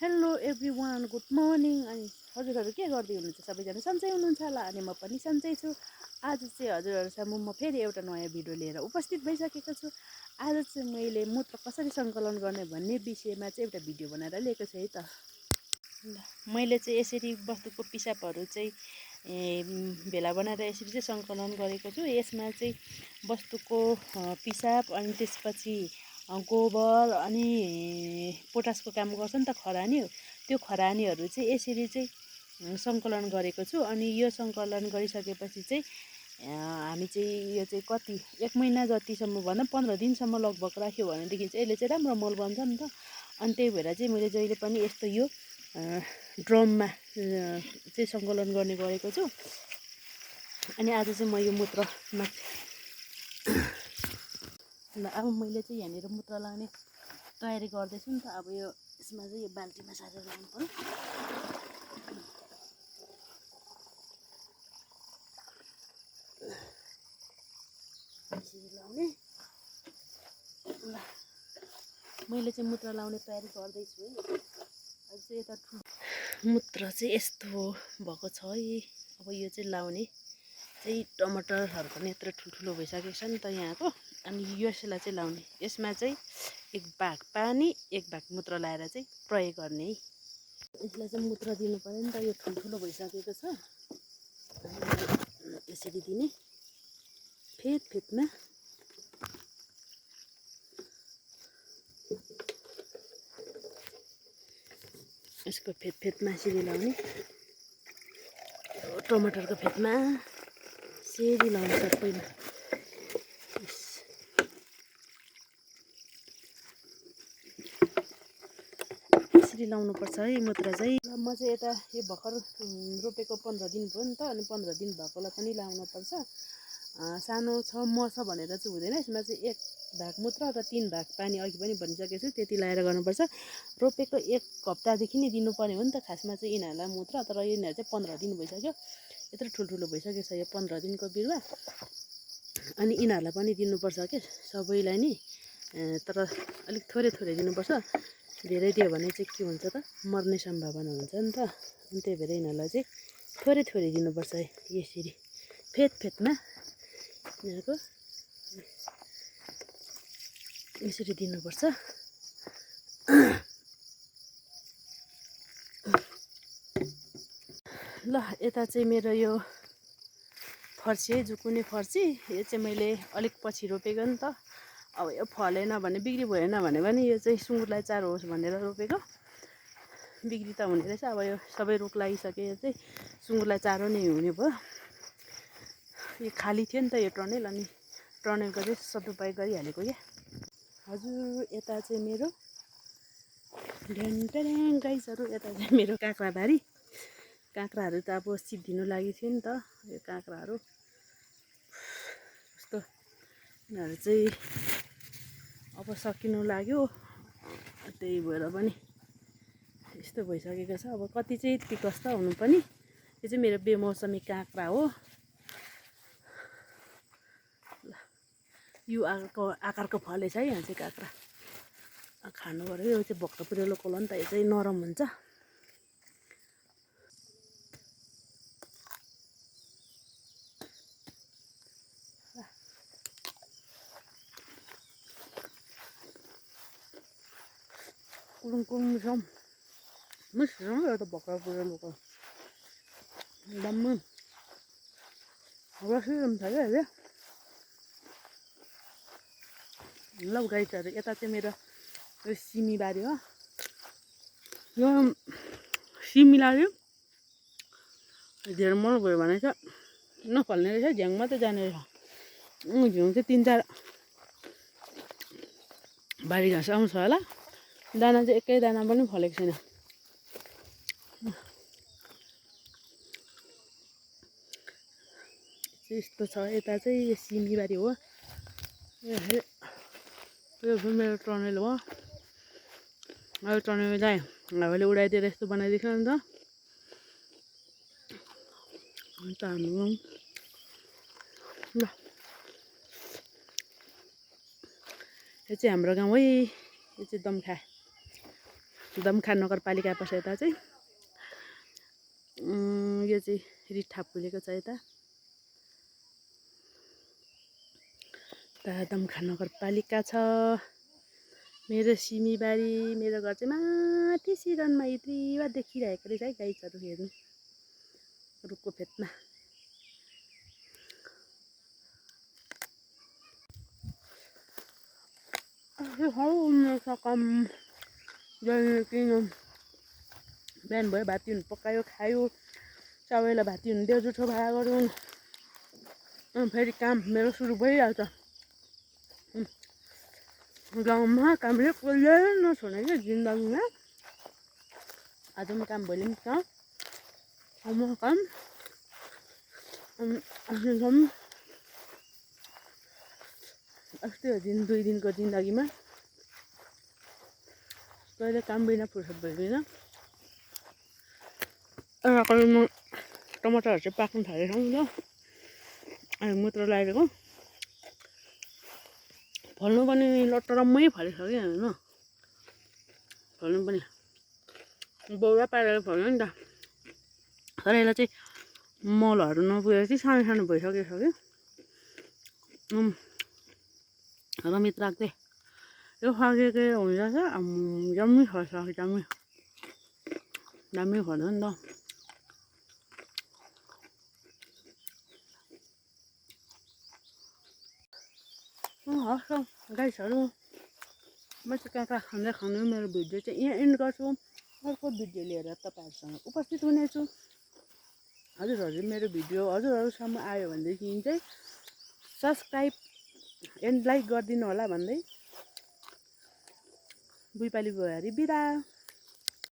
Hello everyone, good morning. अनि हजुरहरू के गर्दै हुनुहुन्छ? सबैजना सन्चै हुनुहुन्छ होला अनि म पनि सन्चै छु। आज चाहिँ हजुरहरूसँग म फेरि एउटा नयाँ भिडियो लिएर उपस्थित भइसकेको छु। आज चाहिँ मैले मूत्र कसरी सङ्कलन गर्ने भन्ने विषयमा चाहिँ एउटा भिडियो बनाएर ल्याएको छु है त। ल, मैले चाहिँ यसरी वस्तुको पिसाबहरू चाहिँ भेला बनाएर यसरी चाहिँ सङ्कलन गरेको छु। यसमा चाहिँ वस्तुको पिसाब अनि त्यसपछि गोबर अनि पोटासको काम गर्छ नि त खरानी, त्यो खरानीहरू चाहिँ यसरी चाहिँ सङ्कलन गरेको छु। अनि यो सङ्कलन गरिसकेपछि चाहिँ हामी चाहिँ यो चाहिँ कति 1 महिना जतिसम्म भन्दा 15 दिनसम्म लगभग राख्यो भनेदेखि चाहिँ यसले चाहिँ राम्रो मल बन्छ नि त। अनि त्यही भएर चाहिँ मैले जहिले पनि यस्तो यो ड्रममा चाहिँ सङ्कलन गर्ने गरेको छु। अनि आज चाहिँ म यो मूत्रमा ल, अब मैले चाहिँ यहाँनिर मूत्र लाउने तयारी गर्दैछु नि त। अब यो यसमा चाहिँ यो बाल्टीमा सारेर लाउनु पर्यो। यसरी लाउने। ल, मैले चाहिँ मूत्र लाउने तयारी गर्दैछु है। अब चाहिँ यता मूत्र चाहिँ यस्तो भएको छ है। अब यो चाहिँ लाउने चाहिँ टमाटरहरू पनि यत्रो ठुल्ठुलो भइसकेको छ नि त यहाँको। अनि यसलाई चाहिँ लाउने, यसमा चाहिँ 1 भाग पानी 1 भाग मूत्र लाएर चाहिँ प्रयोग गर्ने है। यसलाई चाहिँ मूत्र दिनु पर्यो नि त, यो ठुल्ठुलो भइसकेको छ। यसरी दिने फेदमा। यसको फेदमा यसरी लाउने, टमाटरको फेदमा यसरी लाउने सबैमा। यसरी लाउनुपर्छ है मूत्र चाहिँ। म चाहिँ यता यो भर्खर रोपेको 15 दिन भयो नि त। अनि 15 दिन भएकोलाई पनि लाउनुपर्छ। सानो छ मर्छ भनेर चाहिँ हुँदैन। यसमा चाहिँ 1 भाग मूत्र र 3 भाग पानी, अघि पनि भनिसकेको छु, त्यति लाएर गर्नुपर्छ। रोपेको 1 हप्तादेखि नै दिनुपर्ने हो नि त खासमा चाहिँ यिनीहरूलाई मूत्र। तर यिनीहरू चाहिँ 15 दिन भइसक्यो, यत्रो ठुल्ठुलो भइसकेको छ यो 15 दिनको बिरुवा। अनि यिनीहरूलाई पनि दिनुपर्छ के, सबैलाई नि। तर अलिक थोरै दिनुपर्छ। धेरै दियो भने चाहिँ के हुन्छ त, मर्ने सम्भावना हुन्छ नि त। अनि त्यही भएर यिनीहरूलाई चाहिँ थोरै दिनुपर्छ है। यसरी फेदमा यिनीहरूको यसरी दिनुपर्छ। ल, यता चाहिँ मेरो यो फर्सी है, जुकुने फर्सी। यो चाहिँ मैले अलिक पछि रोपेको नि त। अब यो फलेन भने, बिक्री भएन भने पनि यो चाहिँ सुँगुरलाई चारो होस् भनेर रोपेको। बिक्री त हुने रहेछ। अब यो सबै रुख लागिसके, यो चाहिँ सुँगुरलाई चारो नै हुने भयो। यो खाली थियो नि त यो टनेल, अनि टनेलको चाहिँ सदुपयोग गरिहालेको क्या। हजुर, यता चाहिँ मेरो ढ्याङ गाइसहरू, यता चाहिँ मेरो काँक्राबारी। काँक्राहरू त अब सिद्धिनु लागि थियो नि त यो काँक्राहरू। कस्तो यिनीहरू चाहिँ अब सकिनु लाग्यो, त्यही भएर पनि यस्तो भइसकेको छ। अब कति चाहिँ टिकस्त हुनु पनि। यो चाहिँ मेरो बेमौसमी काँक्रा हो। यो आकारको फलेछ है यहाँ चाहिँ काँक्रा। खानु पऱ्यो। यो चाहिँ भक्क पुरेलो कोला नि त, यो चाहिँ नरम हुन्छ। कुरुङ मिस्रो एउटा भक्क पुरेलो कोला दम्म रसिलो छ क्या अहिले। ल गाइसहरू, यता चाहिँ मेरो यो सिमीबारी हो। यो सिमीलाई धेरै मल भयो भने चाहिँ नफल्ने रहेछ, झ्याङ मात्रै जाने रहेछ। झ्याङ चाहिँ 3-4 बारी घाँस आउँछ होला। दाना चाहिँ एकै दाना पनि फलेको छैन। यस्तो छ। यता चाहिँ यो सिमीबारी हो। यो मेरो टनेल हो। अब टनेललाई हावाले उडाइदिएर यस्तो बनाइदिएको नि त। अन्त हाम्रो ल, यो चाहिँ हाम्रो गाउँ है। यो चाहिँ दमखा दमखा नगरपालिका पर्छ यता चाहिँ। यो चाहिँ रिठा फुलेको छ यता दमखा नगरपालिका छ। मेरो सिमीबारी, मेरो घर चाहिँ माथि सिरनमा यत्रिवा देखिरहेको रहेछ है गाई चरु हेर्नु रुखको फेदमा। सकम किन बिहान भयो भाती हुनु पकायो खायो, सबैलाई भाती हुनु दियो, जुठो भाडा गऱ्यो, फेरि काम मेरो सुरु भइहाल्छ। गाउँमा कामले कहिले नछोड्ने क्या जिन्दगीमा। आज पनि काम, भोलि पनि छ काम। अस्ति दिन 2 दिनको जिन्दगीमा कहिले काम बिना फुर्सद भइदिएन। म टमाटरहरू चाहिँ पाक्नु थालेको छ नि त, अनि मुत्र लागेको फल्नु पनि लटरम्मै फलिसक्यो होइन। फल्नु पनि बौरा पारेर फल्यो नि त, तर यसलाई चाहिँ मलहरू नपुगेर चाहिँ सानो सानो भइसकेको छ कि रमित राख्दै यो फागेकै हुन्छ छ। जम्मै फल्छ, दामी फल्यो नि त। हस् गाइसहरू, म चाहिँ काँक्रा खाँदै मेरो भिडियो चाहिँ यहाँ एन्ड गर्छु। अर्को भिडियो लिएर तपाईँहरूसँग उपस्थित हुनेछु। हजुरहरू मेरो भिडियो हजुरहरूसम्म आयो भनेदेखि चाहिँ सब्सक्राइब एन्ड लाइक गरिदिनु होला भन्दै बुइपाली बुहारी बिदा।